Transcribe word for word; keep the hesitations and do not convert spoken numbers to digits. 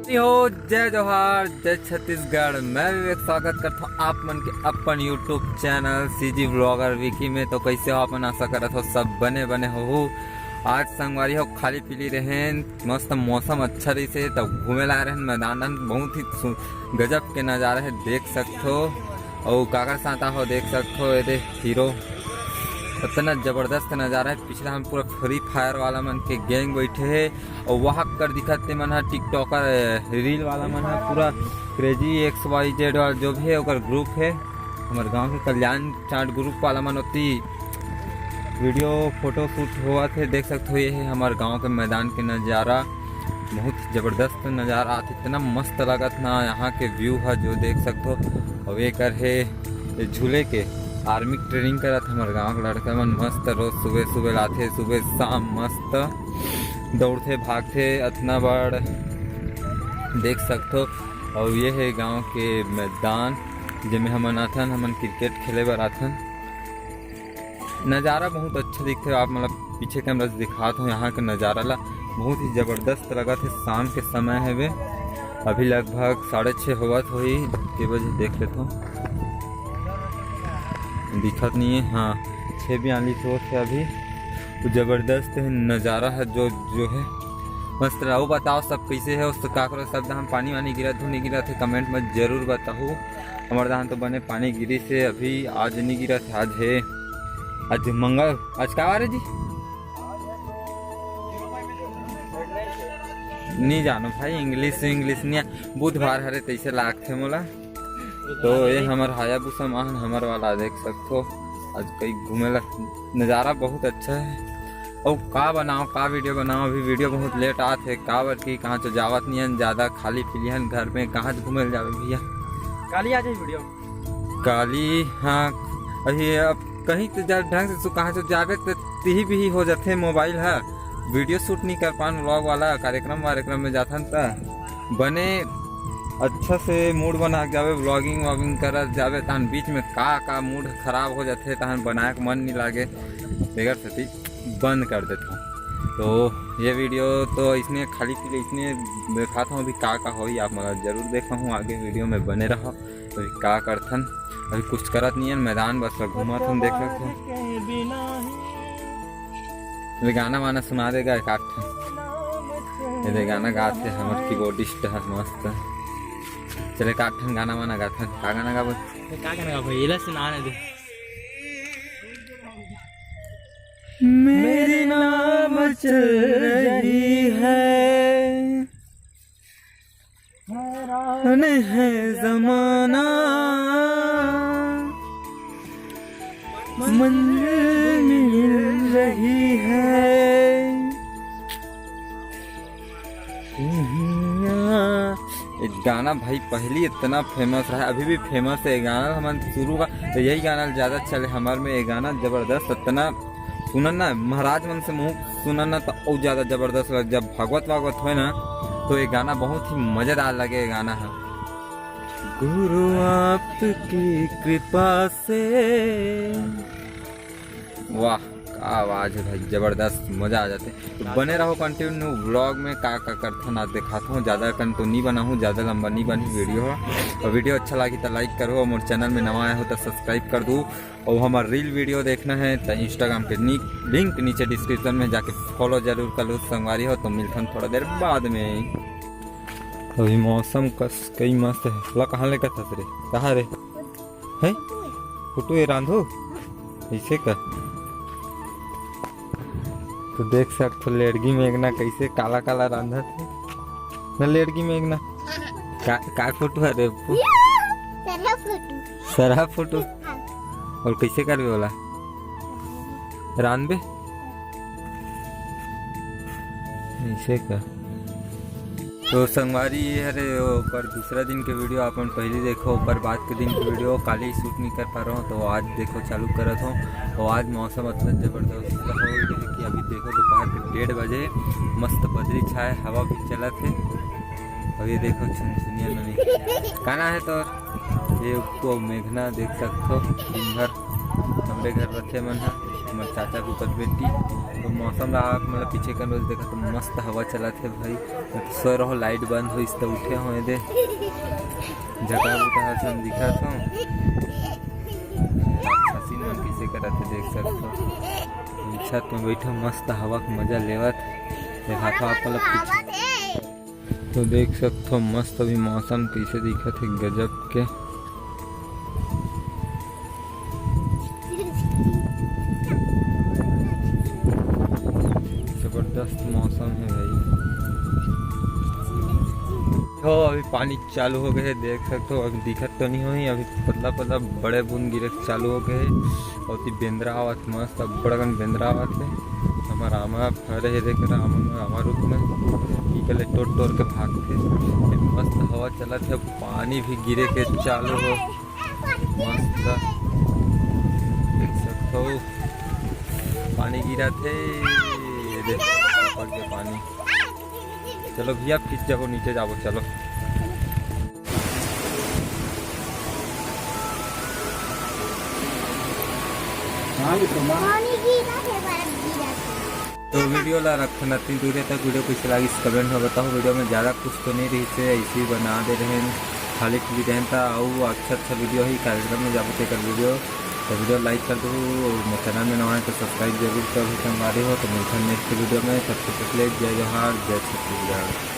हो, जय जोहार, जय छत्तीसगढ़। मैं विवेक, स्वागत करता हूँ आप मन के अपन YouTube channel CG blogger Vicky में। तो कैसे हो आप मन? आशा करत हो सब बने बने हो। आज संगवारी हो खाली पीली रहेन, मस्त मौसम अच्छा रहिसे, तब घूमे ला रहेन मैदान, बहुत ही सु-, गजब के नजारा है, देख सकत हो। अउ काकर साथ हो, देख सकत हो, ये दे हीरो, इतना जबरदस्त नजारा है। पिछला हम पूरा फ्री फायर वाला मन के गैंग बैठे है, अउ वहाँ कर दिखत ते मन ह टिकटॉकर, रील वाला मन ह, पूरा क्रेजी एक्स वाई जेड वाला जो भी है ओकर ग्रुप है, हमर गांव के कल्याण चाट ग्रुप वाला मन होती। वीडियो फोटो शूट होवत हे, देख सकत हो, ये है हमर गांव के मैदान के नजारा। बहुत ही जबरदस्त नजारा आत, इतना मस्त लगत ना यहाँ के व्यू है जो देख सकत हो। अउ एकर हे ये झूले के आर्मी ट्रेनिंग करत हमर गांव के लड़का मन, मस्त रोज सुबह सुबह लाथे, सुबह शाम मस्त दौड़थे भागथे, अतना बड़ देख सकत हो। अउ ये है गांव के मैदान, जेमे हमन आथन, हमन क्रिकेट खेले बर आथन। नजारा बहुत अच्छा दिखथे। आप मतलब पीछे कैमरा से दिखात हो यहाँ के नजारा ला, बहुत ही जबरदस्त लगत हे। शाम के समय हवे, अभी लगभग साढ़े छः होवत होही, के बजे देख लेथो, दिखत नहीं है। हाँ, छः बयालीस होत है अभी। तो जबरदस्त है नजारा है, जो जो है मस्त रहा। बताओ सब कैसे है, उस काकरो सब धान पानी वानी गिरत हो नहीं गिरत है, कमेंट में जरूर बताओ। हमर धान तो बने पानी गिरिस हे, अभी आज नहीं गिरत हे, आज है, आज मंगल, आज का वार है जी? नहीं जानो भाई, इंग्लिश से इंग्लिश नहीं आ-, बुधवार हरे तैसे लागथे मोला। तो ये हमर हायाबुसा मान, हमर वाला देख सकथो। आज कहीं घूमे ला नजारा बहुत अच्छा है। अउ का बनाओ, का वीडियो बनाओ, अभी वीडियो बहुत लेट आत है, काबर कि कहाँ चो जावत नहीं है, ज्यादा खाली पीली हन घर में, कहाँ से घूमे ला जावे भैया? काली आ जाए वीडियो। काली, हाँ, अभी अब कहीं तो जा ढंग से सु-, कहाँ चो जावे तो तिही भी हो जाथे मोबाइल हा, वीडियो शूट नहीं कर पान, व्लॉग वाला कार्यक्रम वार्यक्रम में जाथन त बने अच्छा से मूड बना के जावे, व्लॉगिंग व्लॉगिंग करत जावे, तान बीच में का का मूड खराब हो जाथे, तान बनाए के मन नहीं लागे, बेगर सती बंद कर देता हूँ। तो ये वीडियो तो इसने खाली पीले इसने दिखाता हूँ, अभी का का होई आप मतलब जरूर देखा हूँ, आगे वीडियो में बने रहो। अभी का करथन, अभी कुछ करत नहीं है, मैदान बस घूमत हन, देख सकते हैं। ये गाना वाना सुना देगा एक आध ठन। ये दे गाना गाथे हमर कीबोर्डिस्ट है मस्त। चले एक आध ठन गाना वाना गाथन। का गाना गाबो? ये का गाना गाबो? एला सुना ना दे। मेरी नाव चल रही है, हैरान है जमाना, मंजिल मिल रही है। ये गाना भाई पहली इतना फेमस रहा, अभी भी फेमस है ये गाना। हमन शुरू का तो यही गाना ज्यादा चले हमार में। ये गाना जबरदस्त, इतना सुनन ना महाराज मन से मुंह सुनन ना तो और ज्यादा जबरदस्त लग। जब भागवत वागवत होए ना तो ये गाना बहुत ही मजेदार लगे। ये गाना है गुरु आपकी कृपा से। वाह, का आवाज है भाई, जबरदस्त, मजा आ जाते। तो बने रहो कंटिन्यू व्लॉग में, का का करथन आज दिखाता हूँ। ज्यादा कन तो नहीं बना हूँ, ज्यादा लंबा नहीं बनी वीडियो हो। और वीडियो अच्छा लगी तो लाइक करो, और मोर चैनल में नवा आए हो तो सब्सक्राइब कर दो। और हमार रील वीडियो देखना है तो इंस्टाग्राम के नि-, लिंक नीचे डिस्क्रिप्शन में जाके फॉलो जरूर कर लो संगवारी हो। तो मिलथन थोड़ा देर बाद में। अभी मौसम कस कई मस्त है। ला कहाँ लेकर था रे? कहाँ रे? है? फोटो ये रांधो? ऐसे का? तो देख सकथो लेड़गी मेघना कैसे काला काला रांधत है ना लेड़गी मेघना। का, का फोटो है रे? सरहा फोटो। सरहा फोटो? हाँ। और कैसे करबे वाला? रांधबे? ऐसे का? तो संगवारी ये हरे ओकर दूसरा दिन के वीडियो अपन पहली देखो, ओकर बाद के दिन के वीडियो काली शूट नहीं कर पा रहा हूँ, तो आज देखो चालू करत हूँ। और आज मौसम इतना जबरदस्त हो गया है कि अभी देखो दोपहर के डेढ़ बजे मस्त बदरी छाए, हवा भी चलत है। और ये देखो छुनछुनिया ननी काना है तो ये को मेघना देख सकथो, दिन भर हमरे घर रखे मन है। हमर चाचा के ओकर बेटी। तो मौसम ला आप मतलब पीछे कर रोज देखा तो मस्त हवा चलत हे भाई। मैं तो सोए रहो, लाइट बंद होइस तो उठे हो दे। झटा बुटा हर सन दिखत हो। राक्षसी मन कइसे करत हे देख सकत हो। छत में बैठो मस्त हवा के मजा लेवत। देखा था आप मतलब पीछे। तो देख सकत हो मस्त अभी मौसम कइसे दिखत हे गजब के। जबरदस्त मौसम हे भाई। हो अभी पानी चालू हो गए हे, देख सकत हो। अभी दिखत तो नहीं होही, अभी पतला पतला बड़े बूंद गिरे चालू हो गए हे। अउ ओती बेंदरा आवत मस्त अब्बड़ अकन बेंदरा आवत हे। हमर आमा फरे हे देख आमा, आमा रूख में। इकले टोर टोर के भागथे। मस्त हवा चलत हे, पानी भी गिरे के चालू हो। मस्त देख सकत हो पानी गिरत हे। ये देख, पड़ गया पानी। चलो भैया, फिर जाबो, नीचे जाबो, चलो। पानी गिरा है, बर्फ गिरा है। तो वीडियो ला रखना इतनी दूर तक। वीडियो कइसे लागिस कमेंट में बताओ। वीडियो में ज़्यादा कुछ तो नहीं रहिस हे, ऐसे ही बना दे रहे हैं, खाली खाली रहन था। अउ अच्छा अच्छा वीडियो ही कार्यक्रम में जाबो तेकर वीडियो। तो वीडियो लाइक कर दो, चैनल में नवा है तो सब्सक्राइब जरूर कर दो संगवारी हो। तो मिलते हैं नेक्स्ट वीडियो में, तब तक के लिए जय जोहार, जय छत्तीसगढ़।